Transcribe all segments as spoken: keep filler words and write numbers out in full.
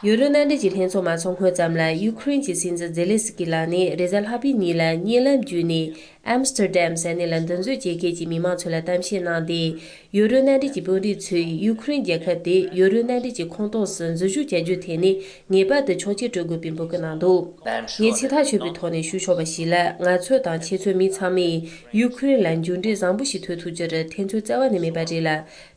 ཡུ་རོབ་མནའ་འབྲེལ་གྱི་ལྷན་ཚོགས་མ་ཚོགས་སྔོན་ཙམ་ལ་ཡུ་ཁུ་རེན་གྱི་སྲིད་འཛིན་ཛེ་ལེ་སི་ཀི་ལགས་ནས་རེས་གཟའ་ལྷག་པའི་ཉིན་ལ་བརྙན་ལམ་བརྒྱུད་ནས་ཨམ་སི་ཏར་དམ་ཟེར་གནས་ལ་འདུ་འཛོམས་བྱེད་མཁན་གྱི་མི་མང་ཚོ་ལ་གཏམ་བཤད་གནང་སྟེ། ཡུ་རོབ་མནའ་འབྲེལ་གྱི་དཔོན་རིགས་ཚོས་ཡུ་ཁུ་རེན་རྒྱལ་ཁབ་དེ་ཡུ་རོབ་མནའ་འབྲེལ་གྱི་ཁོངས་གཏོགས་སུ་འཛུལ་ཞུགས་བྱ་རྒྱུའི་ཐད་ནས་ངེས་པར་དུ་ཆོག་མཆན་སྤྲོད་དགོས་པའི་འབོད་སྐུལ་གནང་འདུག་ངས་ཚིག་ཐག་ཆོད་པའི་ཐོག་ནས་ཞུ་ཆོག་པ་ཞིག་ལ། ང་ཚོ་དང་ཁྱེད་ཚོའི་མི་ཚང་མས་ཡུ་ཁུ་རེན་ལ་མཇུག་འབྲས་བཟང་པོ་ཞིག་ཐོབ་ཐུབ་རྒྱུར་ཐེ་ཚོམ་རྩ་བ་ནས་མེད་པ་རེད་ལ།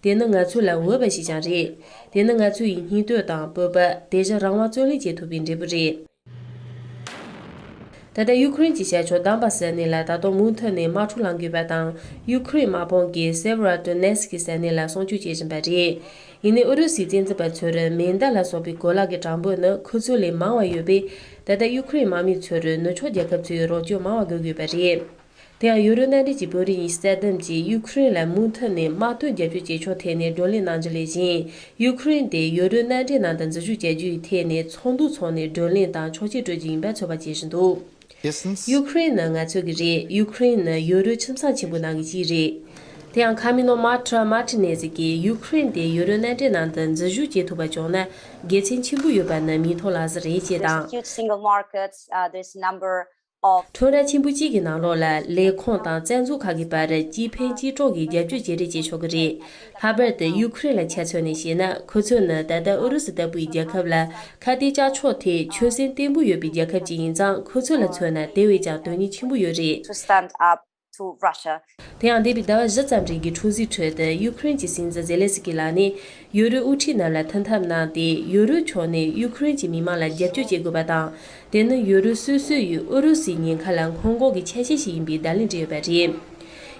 དེ་ནི་ང་ཚོ་ལ་འོས་པ་ཞིག་ཀྱང་རེད། དེ་ནི་ང་ཚོ་ཡི་སྙིང་སྟོབས་དང་སྤོབས་པ། དེ་བཞིན་རང་དབང་རྩོད་ལེན་བྱེད་ཐུབ་པའི་འབྲས་བུ་རེད། ད་ལྟ་ཡུ་ཁུ་རེན་གྱི་ཤར་ཕྱོགས་དམ་པ་ཟེར་གནས་ལ་ད་དུང་མུ་མཐུད་ནས་དམག་འཁྲུག་ལངས་དགོས་པ་དང་། ཡུ་ཁུ་རེན་དམག་དཔུང་གིས་སེ་བྷ་ར་ཏོ་ནེ་སི་ཀི་ཟེར་གནས་ལ་སྲུང་སྐྱོབ་བྱེད་བཞིན་པ་རེད། ཡིན་ནའི་ཨུ་རུ་སུའི་བཙན་འཛུལ་པ་ཚོར་མེ་མདའ་ལ་སོགས་པའི་གོ་ལག་གི་གྲངས་འབོར་ནི་ཁོ་ཚོ་ལས་མང་བ་ཡོད་པས། ད་ལྟ་ཡུ་ཁུ་རེན་དམག་མི་ཚོར་ནུབ་ཕྱོགས་རྒྱལ་ཁབ་ཚོས་རོགས་སྐྱོར་མང་བ་དགོས་དགོས་པ་རེད། དེ་ཡང་ཡུ་རོབ་མནའ་འབྲེལ་གྱི་དཔོན་རིགས་གཉིས་སྲིད་དོན་གྱིས་ཡུ་ཁུ་རེན་ལ་མུ་མཐུད་ནས་དམག་དོན་རྒྱབ་སྐྱོར་བྱེད་ཕྱོགས་ཐད་ནས་བགྲོ་གླེང་གནང་རྒྱུ་ལས་གཞན། ཡུ་ཁུ་རེན་དེ་ཡུ་རོབ་མནའ་འབྲེལ་ནང་དུ་འཛུལ་ཞུགས་བྱ་རྒྱུའི་ཐད་ནས་ཚོགས་འདུ་འཚོགས་ནས་བགྲོ་གླེང་དང་ཆོག་མཆན་སྤྲོད་རྒྱུ་ཡིན་པ་ཚོད་དཔག་བྱེད་བཞིན་འདུག་ཡུ་ཁུ་རེན་ནི་ང་ཚོ་གི་རེད། ཡུ་ཁུ་རེན་ནི་ཡུ་རོབ་ཁྱིམ་ཚང་ཆེན་པོའི་ནང་གི་གཅིག་རེད། དེ་ཡང་ཁ་མི་ནོ་མཱ་ཁྲ་མཱ་ཏི་ནེ་ཟི་གིས་ཡུ་ཁུ་རེན་དེ་ཡུ་རོབ་མནའ་འབྲེལ་ནང་དུ་འཛུལ་ཞུགས་བྱེད་ཐུབ་པ་བྱུང་ན་དགེ་མཚན་ཆེན་པོ་ཡོད་པ་ནི་མིག་མཐོང་ལག་ཟིན་རེད་ཅེས་དང་། Huge single markets, uh, there's number of ཁྲོམ་ར་ཆེན་པོ་གཅིག་གི་ནང་ལོགས་ལ་ལས་ཁུངས་དང་བཙན་འཛུལ་ཁག་གི་བར་གཅིག་ཕན་གཅིག་གྲོགས་ཀྱི་རྒྱབ་སྐྱོར་བྱེད་རེས་བྱེད་ཆོག་གི་རེད། ལྷག་པར་དུ་ཡུ་ཁུ་རེན་ལ་ཆ་མཚོན་ནས་བཤད་ན། ཁོ་ཚོ་ནི་ད་ལྟ་ཨུ་རུ་སུ་ལྟ་བུའི་རྒྱལ་ཁབ་ལ་ཁ་གཏད་བཅག་ཕྱོགས་ཐད་ཆོད་སེམས་བརྟན་པོ་ཡོད་པའི་རྒྱལ་ཁབ་ཅིག་ཡིན་ཙང་། ཁོ་ཚོ་ལ་མཚོན་ན་དེ་བས་ཀྱང་དོན་སྙིང་ཆེན་པོ་ཡོད་རེད། To stand up to Russia. དེ་ཡང་འདས་པའི་ཟླ་བ་བཞི་ཙམ་རིང་གི་འཁྲུག་འཛིང་ཁྲོད་དུ་ཡུ་ཁུ་རེན་གྱི་སྲིད་འཛིན་ཛེ་ལེ་སི་ཀི་ལགས་ནས་ཡུ་རོབ་དབུ་ཁྲིད་རྣམས་ལ་མཐུན་ཐབས་གནང་སྟེ། ཡུ་རོབ་ཕྱོགས་ནས་ཡུ་ཁུ་རེན་གྱི་མི་མང་ལ་རྒྱབ་སྐྱོར་བྱེད་དགོས་པ་དང་། དེ་ནི་ཡུ་རོབ་སོ་སོ་ཡིས་ཨུ་རུ་སུའི་ཉེན་ཁ་ལ་སྔོན་འགོག་གི་ཆ་ཤས་ཤིག་ཡིན་པའི་བརྡ་ལན་སྤྲད་ཡོད་པ་རེད།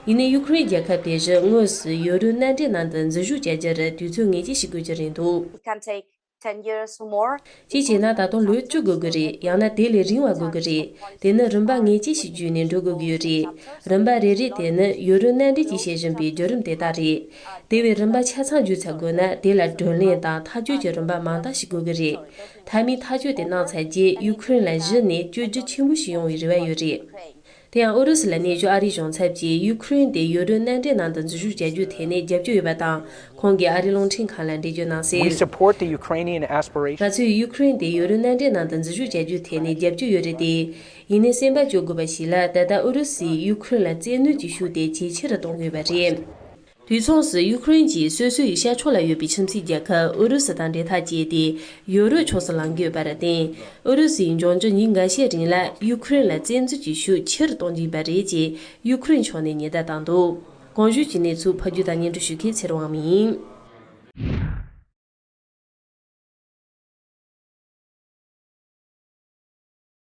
ཡིན་ནའི་ཡུ་ཁུ་རེན་རྒྱལ་ཁབ་དེ་བཞིན་དངོས་སུ་ཡུ་རོབ་མནའ་འབྲེལ་ནང་དུ་འཛུལ་ཞུགས་བྱ་རྒྱུར་དུས་ཚོད་ངེས་ཅན་ཞིག་དགོས་ཀྱི་རེད་འདུག It can take ten years more. གཅིག་བྱས་ན་ད་དུང་ལོ་བཅུ་དགོས་ཀྱི་རེད། ཡང་ན་དེ་ལས་རིང་བ་དགོས་ཀྱི་རེད། དེ་ནི་རིམ་པ་ངེས་ཅན་ཞིག་བརྒྱུད་ནས་འགྲོ་དགོས་ཀྱི་ཡོད་རེད། རིམ་པ་རེ་རེ་དེ་ནི་ཡུ་རོབ་མནའ་འབྲེལ་གྱིས་བྱེད་བཞིན་པའི་བརྒྱུད་རིམ་དེ་དག་རེད། དེ་བས་རིམ་པ་ཆ་ཚང་བརྒྱུད་ཚར་དགོས་ན། དེ་ལ་བགྲོ་གླེང་དང་ཐག་གཅོད་ཀྱི་རིམ་པ་མང་དག་ཞིག་དགོས་ཀྱི་རེད། མཐའ་མའི་ཐག་གཅོད་དེ་གནང་ཚར་རྗེས་ཡུ་ཁུ་རེན་ལ་གཞི་ནས་བཅོས་བསྒྱུར་ཆེན་པོ་ཞིག་ཡོང་བའི་རེ་བ་ཡོད་རེད། དེ་ཡང་ཨུ་རུ་སུ་ལ་གནས་བཞུགས་ཨ་རིའི་གཞུང་ཚབ་ཀྱིས་ཡུ་ཁུ་རེན་དེ་ཡུ་རོབ་མནའ་འབྲེལ་ནང་དུ་འཛུལ་ཞུགས་བྱ་རྒྱུའི་ཐད་ནས་རྒྱབ་སྐྱོར་ཡོད་པ་དང་། ཁོང་གིས་ཨ་རིའི་རླུང་འཕྲིན་ཁང་ལ་འགྲེལ་བརྗོད་གནང་གསལ། We support the Ukrainian aspirations. ང་ཚོས་ཡུ་ཁུ་རེན་དེ་ཡུ་རོབ་མནའ་འབྲེལ་ནང་དུ་འཛུལ་ཞུགས་བྱ་རྒྱུའི་ཐད་ནས་རྒྱབ་སྐྱོར་ཡོད་རེད་དེ། ཡིན་ནའི་སེམས་པ་སྐྱོ་དགོས་པ་ཞིག་ལ། ད་ལྟ་ཨུ་རུ་སུས་ཡུ་ཁུ་རེན་ལ་བཙན་གནོན་གྱི་ཤུགས་དེ་ཇེ་ཆེ་རུ་གཏོང་དགོས་པ་རེད། དུས་མཚུངས་སུ་ཡུ་ཁུ་རེན་གྱིས་སོ་སོའི་ཤར་ཕྱོགས་ལ་ཡོད་པའི་ཁྱིམ་མཚེས་རྒྱལ་ཁབ་ཨུ་རུ་སུ་དང་འབྲེལ་ཐག་བཅད་དེ་ཡུ་རོབ་ཕྱོགས་སུ་ལངས་ཀྱི་ཡོད་པར་བརྟེན། ཨུ་རུ་སུས་འབྱུང་འགྱུར་ཉིན་འགའ་ཤས་རིང་ལ་ཡུ་ཁུ་རེན་ལ་བཙན་འཛུལ་གྱི་ཤུགས་ཆེ་རུ་གཏོང་རྒྱུ་ཡིན་པ་རེད་ཅེས་ཡུ་ཁུ་རེན་ཕྱོགས་ནས་ཉེན་བརྡ་བཏང་འདུག་གོང་ཞུས་ཀྱི་གནས་ཚུལ་ཕབ་སྒྱུར་དང་སྙན་སྒྲོན་ཞུ་མཁན་ཚེ་རིང་དབང་མོ་ཡིན།